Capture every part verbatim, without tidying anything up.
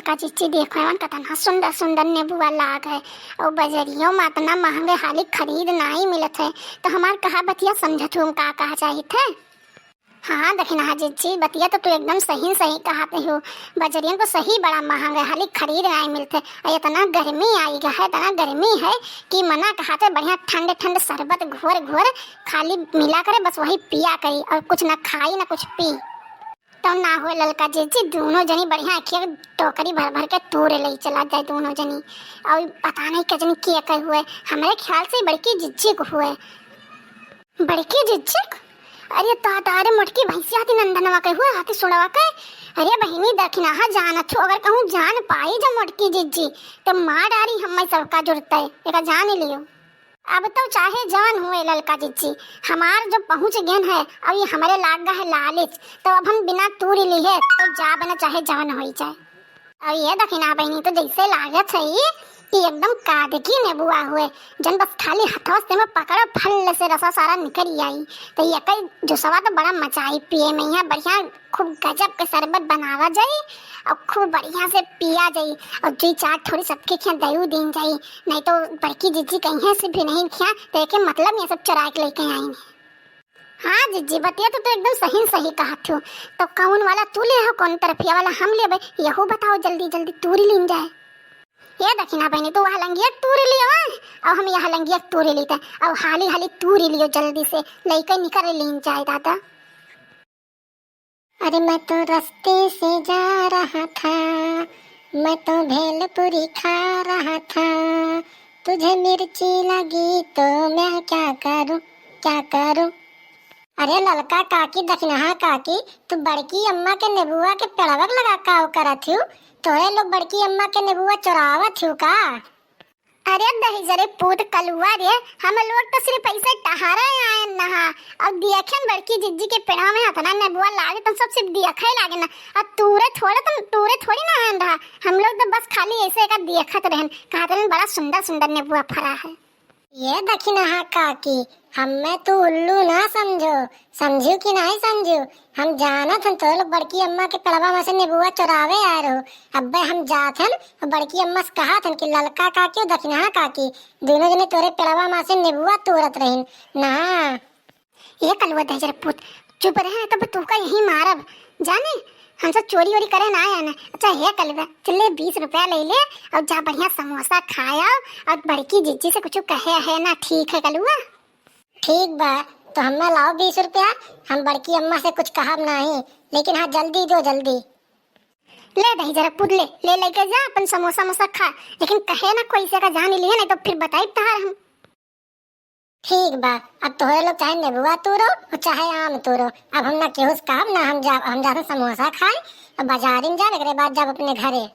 ललका जिज्जी, देखो एमन कतना सुंदर सुंदर नेबुआ लाग है, और बजरियो में अतना महंगे हाली खरीद नाई मिलत है, तो हमार कहा बतिया समझत हूँ, हम का कहा चाहित है? हाँ, दखिनहा जिज्जी, बतिया तो तू एकदम सही सही कहत हो। बजरियन को सही बड़ा महंग है, हाली खरीद नाई मिलत है। और इतना गर्मी आई गा है, इतना गर्मी है कि मना कहत है, बढ़िया ठंड ठंड शरबत घोर घोर खाली मिला करे, बस वही पिया करी, और कुछ ना खाई ना कुछ पी। तो ना हो ललका जिज्जी, दोनों जनी बढ़िया एक एक टोकरी भर भर के तूर ले चला जाए दोनों जनी। और पता नहीं के जनी के के हुए, हमरे ख्याल से बड़की जिज्जी को हुए। बड़की जिज्जी को? अरे ताता, अरे मोटकी भैंसिया हाथी नंदनवा के हुए, हाथी सुड़वा के। अरे बहिनी दखिनहा, जानत हो, अगर कहूँ जान पाई जब मोटकी जिज्जी, तो मार डारी हम्मे सबका जुड़ते, एका जान लियो। अब तो चाहे जवन हुए ललका जिज्जी, हमार जो पहुँच गेन है, अब ये हमरे लाग गा है लालिच, तो अब हम बिना तूरी लिहे तो जाब न, चाहे जवन होई जाए। अब ये दखिनहा बहिनी, तो जैसे लागत है कि एकदम कादकी नेबुआ हुए, जन बस खाली हथवा से में पकड़ो, फल से रसा सारा निकल आई। तो ये कई जुसवा तो बड़ा मचाई पिए में, यहाँ बढ़िया खूब गजब के शरबत बनावा जाई और खूब बढ़िया से पिया जाई और दुई चार थोड़ी सबके खिया दयू दीन जाई, नहीं तो बड़की जिज्जी कहीं से भी नहीं खिया, तो एके मतलब ये सब चुरा के लेके आई। हाँ जिज्जी, बतिया तो तू एकदम सही सही कहत हो। तो कौन वाला तू ले हो, कौन तरफिया वाला हम लेबे, यहू बताओ, जल्दी जल्दी तूरी लीन जाए। ये दखिनहा बहिनी, तू वह लंगिया तूरी लियो, हाँ? और हम यह लंगिया तूरी लीते, और हाली हाली तूरी लियो जल्दी से, लइके निकर लीन जाए दादा। अरे मैं तो रस्ते से जा रहा था, मैं तो भेलपुरी खा रहा था, तुझे मिर्ची लगी तो मैं क्या करूं, क्या करूं। अरे ललका काकी, दखिनहा काकी, तू बड़की अम्मा के नेबुआ के पेड़वा के लगा का करत हियो? तोरे लोग बड़की अम्मा के नेबुआ चोरावत हियो का? अरे दहिजरे पूत कलुआ रे, हम लोग तो सिर्फ ऐसे टहरे आए नहा। अब देखेन बड़की जिज्जी के पेड़वा में अतना नेबुआ लागे, तो सब सिर्फ देखे लागे ना। अब तूरे थोड़े, तुम तूरे थोड़ी ना आन रहा, हम लोग तो बस खाली ऐसे का देखत रहन, कहत रहन बड़ा सुंदर सुंदर नेबुआ फरा है। ये दखिनहा काकी, हम्मे तू उल्लू ना समझो, समझू कि नहीं समझू? हम जानत हन तो लोग बड़की अम्मा के पेड़वा में से नेबुआ चोरावे आए रहो। अब्बे हम जात हन और बड़की अम्मा से कहत हन कि ललका काकी और दखिनहा काकी दोनों जने तोरे पेड़वा में से नेबुआ तोड़त रहिन ना। ये कलुआ दहिजर पूत, चुप रहे, तब तू का यही मारब, जाने हम सब चोरी वोरी करे ना आया ना। अच्छा हे कलुआ, चले बीस रुपया ले ले और जा बढ़िया समोसा खाया और बड़की जिज्जी से कुछ कहे है ना, ठीक है कलुआ? ठीक बा, तो हमें लाओ बीस रुपया, हम बड़की अम्मा से कुछ कहब नहीं, लेकिन हाँ जल्दी दो, जल्दी। ले दहिजर पूत, ले, ले लेके जा अपन समोसा मोसा खा, लेकिन कहे ना कोई से का जान लिए, नहीं तो फिर बताई तहार हम। ठीक बा, अब तोहरे लोग चाहे नेबुआ तूरो और चाहे आम तूरो, अब हम ना केहू से कहब ना, हम जाब, हम जाते समोसा खाए और बाजारी में जाब, एकरे बाद जाब अपने घरे।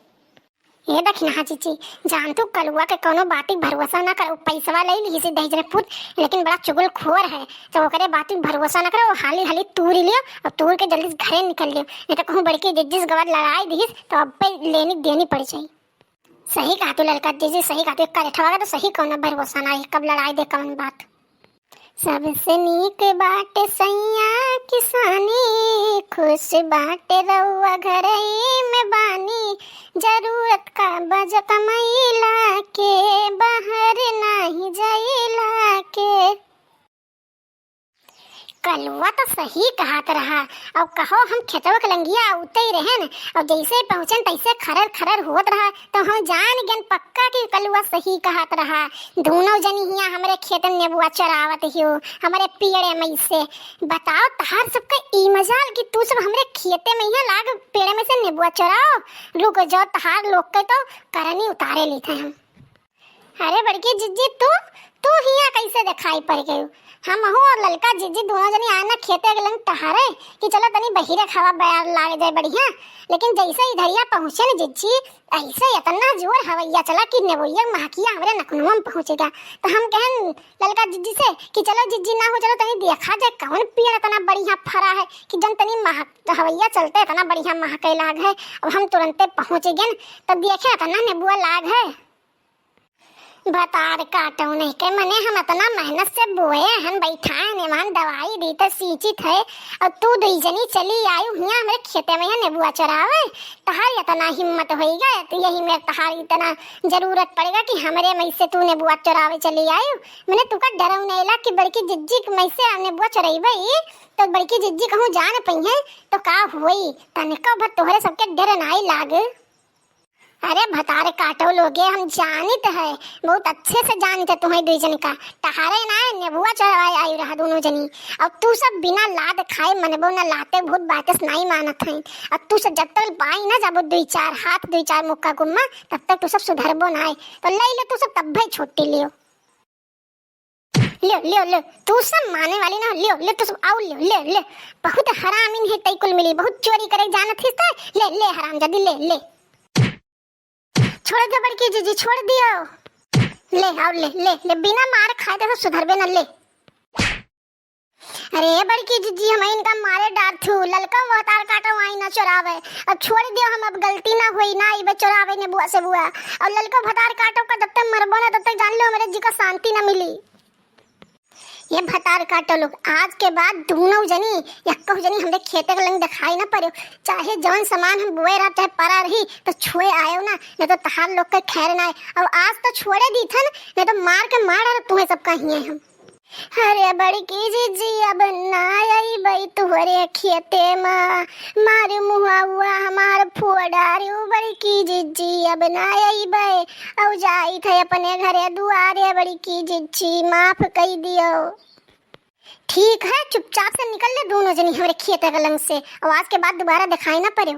ए दखिनहा जिज्जी, जान तू कलुआ के कौनो बाती भरोसा ना कर, उ पैसवा ले लिहिस दहिजर पूत, लेकिन बड़ा चुगलखोर है, तो ओकरे बाती भरोसा ना कर, वो हाली हाली तूरी लियो और तूर के जल्दी से घरे निकल लियो, नहीं तो कहूँ बड़की जिज्जी से गवा लड़ाई दिहिस तो अब पे लेनी देनी पड़ जाई। सही कहा तू ललका जिज्जी, सही कहा तू, एक करेठवा का तो सही कौनो भरोसा ना है, कब लड़ाई दे कौन बात। सबसे नीक बाटे सैया किसानी, खुश बाटे रउआ घरई में बानी, जरूरत का बा कमैला के, बाहर नाही जाइला के। कलुआ तो सही कहत रहा। अब कहो हम खेतवा के लंगिया उतई रहन, और जैसे पहुँचन तैसे खरर खरर होत रहा, तो हम जान गन पक्का कि कलुआ सही कहत रहा। दोनों जनी हियाँ हमरे खेतन नेबुआ चरावत हियो, हमरे पेड़े में से। बताओ तहार सबके ई मजाल कि तू सब हमरे खेते में हियाँ लाग पेड़े में से नेबुआ चराओ। रुक जाओ, तहार लोग के तो करनी उतारे लेते हम। अरे बड़की जिज्जी, तू तू हियाँ कैसे दिखाई पड़ गयू? हमहू और ललका जिज्जी दोनों जनी आए ना खेते के लंग टहरे कि चलो तनी बहिरे हवा बयार लाग जाए बढ़िया। लेकिन जैसे इधरिया पहुँचे न जिज्जी, ऐसे इतना जोर हवैया चला कि नेबुइया महकिया हमरे नकनुआ में पहुँच गया। तो हम कहन ललका जिज्जी से कि चलो जिज्जी ना हो, चलो तनी देखा जाए कौन पेड़ इतना बढ़िया फरा है कि जन तनी महक, तो हवैया चलते इतना बढ़िया महके लाग है। अब हम तुरंते पहुँच गए, तब देखे इतना नेबुआ लाग है। भतार काटो नहीं के, मने हम अतना मेहनत से बोए हन, बैठाए हन, एमहन दवाई दी त सींचित है, अउर तू दुई जनी चली आयु हियाँ हमरे खेते में यहाँ नेबुआ चोरावे। तहार अतना हिम्मत होइगा, त यही में तहार इतना जरूरत पड़ेगा कि हमरे मई से तू नेबुआ चोरावे चली आयु। मने तुका डरउ नहीं ला कि बड़की जिज्जी के मई से नेबुआ चोरइबे, त बड़की जिज्जी कहूँ जान पइहैं त का होई? तनिको भर तोहरे सबके डर नाई लाग। अरे भतार काटो लोगे, हम जानित है, बहुत अच्छे से जानित है तुम्हें दुई जन का। तहारे ना नेबुआ चोरावे आयु रहा दोनों जनी। अब तू सब बिना लाद खाए मनबो ना, लाते बहुत बातस नाई मानत हैं। अब तू सब जब तक बाई ना जाबो दुई चार हाथ, दुई चार मुक्का गुम्मा, तब तक तू सब सुधरबो ना है। तो ले ले तू सब तब भाई छुट्टी लियो। ले, ले, ले, तू सब माने वाली ना, ले, ले, तू सब आउ ले, ले, ले। बहुत हरामिन है तई कुल मिली, बहुत चोरी करे जानत हिस त, ले, ले हरामजादी, ले, ले। छोड़ दे बड़की जिज्जी, छोड़ दियो। ले, आउ ले, ले, ले, बिना मार खाए त सुधरबे ना, ले। अरे बड़की जिज्जी, हम इनका मारे डार थू, ललका भतार काटो आई ना चोरावे। अब छोड़ दियो, हम अब गलती ना होई, ना आइबे चोरावे नेबुआ सेबुआ। अउर ललका भतार काटो का जब तक मरबो ना, तब तक जान लो हमरे जी का शांति ना मिली। ये भतार काटो लोग, आज के बाद दोनों जनी, यक्को जनी हमरे खेते के लंग दिखाई ना पड़ो। चाहे जवन सामान हम बोए रहा, चाहे परा रही, तो छुए आयो ना, नहीं तो तहार लोग के खैर ना है। अब आज तो छोड़े दी थन, नहीं तो मार के मार डार तुम्हें सबका हिये हम। अरे बड़की जिज्जी, अब ना अइबे तोहरे खेते मा, मार मुहावा हमार फोड़ डारियो बड़की जिज्जी, अब ना अइबे। अउ जाइत है अपने घरे दुआरे बड़की जिज्जी, माफ कई दियो। ठीक है, चुपचाप से निकल ले दोनों जनी हमरे खेते के लंग से, अउ आज के बाद दोबारा दिखाई ना पड़ो।